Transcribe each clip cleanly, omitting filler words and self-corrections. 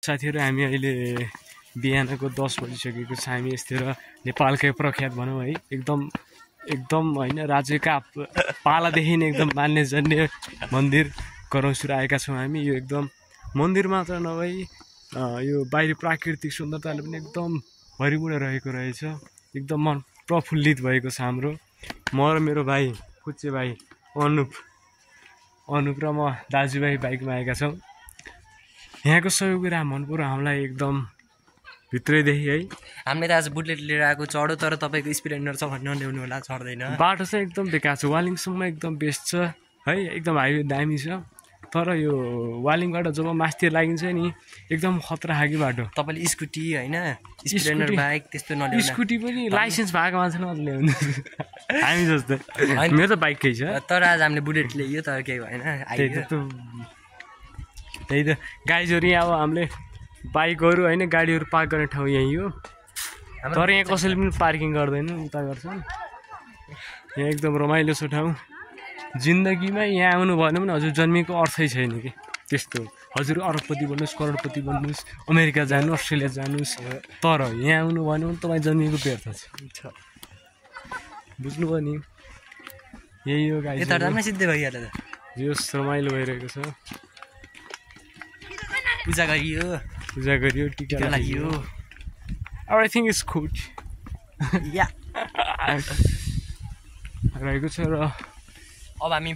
साथीहरु हामी अहिले बिहानको 10 बजिसकेको छ। हामी यस्तिर नेपालकै प्रख्यात भनौं है एकदम हैन राज्यका पालादेखि नै एकदम मान्यजन्य मन्दिर करौँसुर आएका छौं हामी। यो एकदम मन्दिर मात्र नभई यो बाहिरी प्राकृतिक सुन्दरताले पनि एकदम भरिपूर्ण रहेको रहेछ। एकदम मन प्रफुल्लित भएको छ हाम्रो। म र मेरो भाइ फुच्चे भाइ अनुप र म दाजुभाइ बाइकमा आएका छौं। यहाँको सबै कुरा मन पर्यो हामीलाई एकदम भित्रैदेखि है। हामीले त आज बुलेट लिएर आएको चढो, तर तपाईको स्प्लेन्डर छ भन्ने ल्याउनु होला, चढ्दैन। बाटो चाहिँ एकदम बेकार छ। वालिङसम्म एकदम बेस्ट छ है, एकदम हाइवे दामी छ। तर यो वालिङबाट जब मास्तिर लागिन्छ नि एकदम खतरा खाकी बाटो। तपाईले स्कुटी हैन स्प्लेन्डर बाइक त्यस्तो नल्याउनु। स्कुटी पनि लाइसेन्स भएको मान्छेले मात्र ल्याउनु हामी जस्तै। मेरो त बाइकै छ, तर आज हामीले बुलेट ल्यायो तर केही भएन। त्यही त गाइजहरु यहाँ अब हामीले बाइकहरु हैन गाडीहरु पार्क गर्ने ठाउँ यही हो। तर यहाँ कसैले पनि पार्किङ गर्दैन, उता गर्छन्। यहाँ एकदम रमाइलो छ ठाउँ। जिन्दगीमा यहाँ आउनु भएन भने हजुर जन्मेको अर्थै छैन कि त्यस्तो। हजुर अरबपति बन्नुस्, करोडपति बन्नुस्, अमेरिका जानु, अस्ट्रेलिया जानुस्, तर यहाँ आउनु भएन भने तपाईँ जन्मेको व्यर्थ छ। बुझ्नुभयो नि? यही हो गाइस। यता जान्न सिधै भइहाल्यो त। यो रमाइलो भइरहेको छ। पूजा गरियो, टिका लाग्यो। एभ्रिथिङ इज गुड या रहेको छ। र अब हामी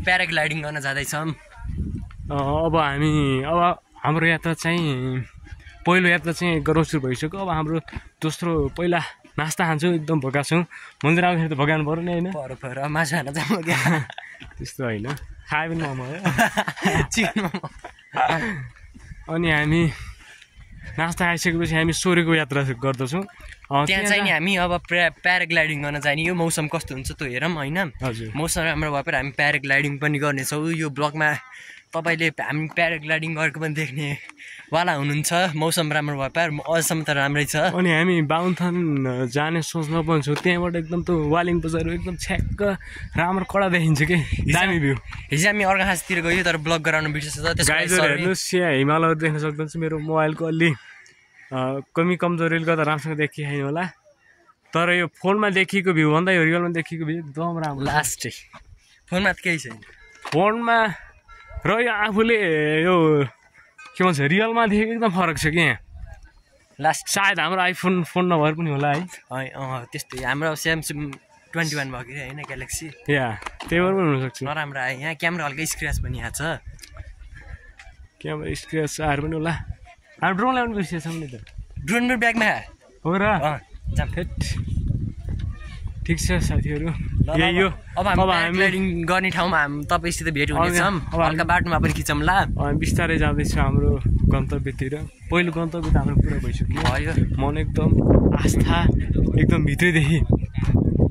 प्याराग्लाइडिङ गर्न जाँदैछौँ। अब हाम्रो यात्रा चाहिँ पहिलो यात्रा चाहिँ गरौँसुर भइसक्यो। अब हाम्रो दोस्रो पहिला नास्ता खान्छौँ, एकदम भोका छौँ। मन्दिर आउँदाखेरि त भोगानु पर्यो नि होइन। पर मासु खान जाऊँ क्या त्यस्तो होइन, खायो पनि मोमो हो चिकन मोमो। अनि हामी नास्ता खाइसकेपछि हामी सोरेको यात्रा गर्दछौँ। त्यहाँ चाहिँ नि हामी अब प्याराग्लाइडिङ गर्न जाने। यो मौसम कस्तो हुन्छ त्यो हेरौँ होइन। मौसम राम्रो भए पनि हामी प्याराग्लाइडिङ पनि गर्नेछौँ। यो ब्लगमा तपाईँले हामी प्याराग्लाइडिङ गरेको पनि देख्नेवाला हुनुहुन्छ। मौसम राम्रो भए पनि अझसम्म त राम्रै छ। अनि हामी बाहुनथान जाने सोच्न पनि छौँ। त्यहाँबाट एकदम त्यो वालिङ बजारहरू एकदम छ्याक्क राम्रो कडा देखिन्छ कि दामी भ्यू। हिजो हामी अर्घाखाँचतिर गयो तर ब्लग गराउनु बिर्सेछ। गाइजहरु हेर्नुहोस्, यहाँ हिमालयहरू देख्न सक्नुहुन्छ। मेरो मोबाइलको अलि कमी कमजोरीले गर्दा राम्रोसँग देखिएन होला, तर यो फोनमा देखिएको भ्यू भन्दा यो रियलमा देखिएको भ्यू एकदम राम्रो। लास्टै फोनमा त केही छैन। फोनमा र यो आफूले यो के भन्छ रियलमा देखेको एकदम फरक छ कि यहाँ। लास्ट सायद हाम्रो आइफोन फोन नभएर पनि होला है। त्यस्तै हाम्रो स्यामसङ 21 भयो कि होइन ग्यालेक्सी। त्यही भएर पनि हुनसक्छ। नराम्रो आयो। यहाँ क्यामेरा हल्का स्क्र्याच पनि आएको छ। क्यामेरा स्क्र्याच आएर पनि होला। हामी ड्रोन ल्याउनु बिर्सेछौँ नि त। ड्रोन मेरो ब्यागमा हो र? ठिक छ साथीहरू, यही हो। अब हामी राइडिङ गर्ने ठाउँमा तपाईँसित भेट हुनेछौँ। हल्का बाटोमा पनि खिचौँला। हामी बिस्तारै जाँदैछौँ हाम्रो गन्तव्यतिर। पहिलो गन्तव्य त हाम्रो पुरा भइसक्यो। मन एकदम आस्था एकदम भित्रैदेखि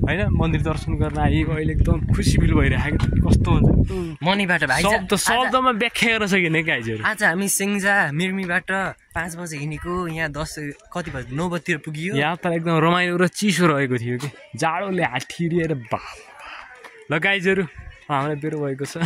होइन मन्दिर दर्शन गर्न आएको। अहिले एकदम खुसी फिल भइरहेको। कस्तो हुन्छ मनीबाट भाइ शब्दमा व्याख्या गर्न सकिने क्या आइजहरू। आज हामी सिङ्जा मिर्मीबाट 5 बजे हिँडेको, यहाँ 10 कति बजी 9 बजीतिर पुगियो। यात्रा एकदम रमाइलो र चिसो रहेको थियो कि जाडोले हात ठिरिएर ल गाइजहरू हामीलाई बेरो भएको छ।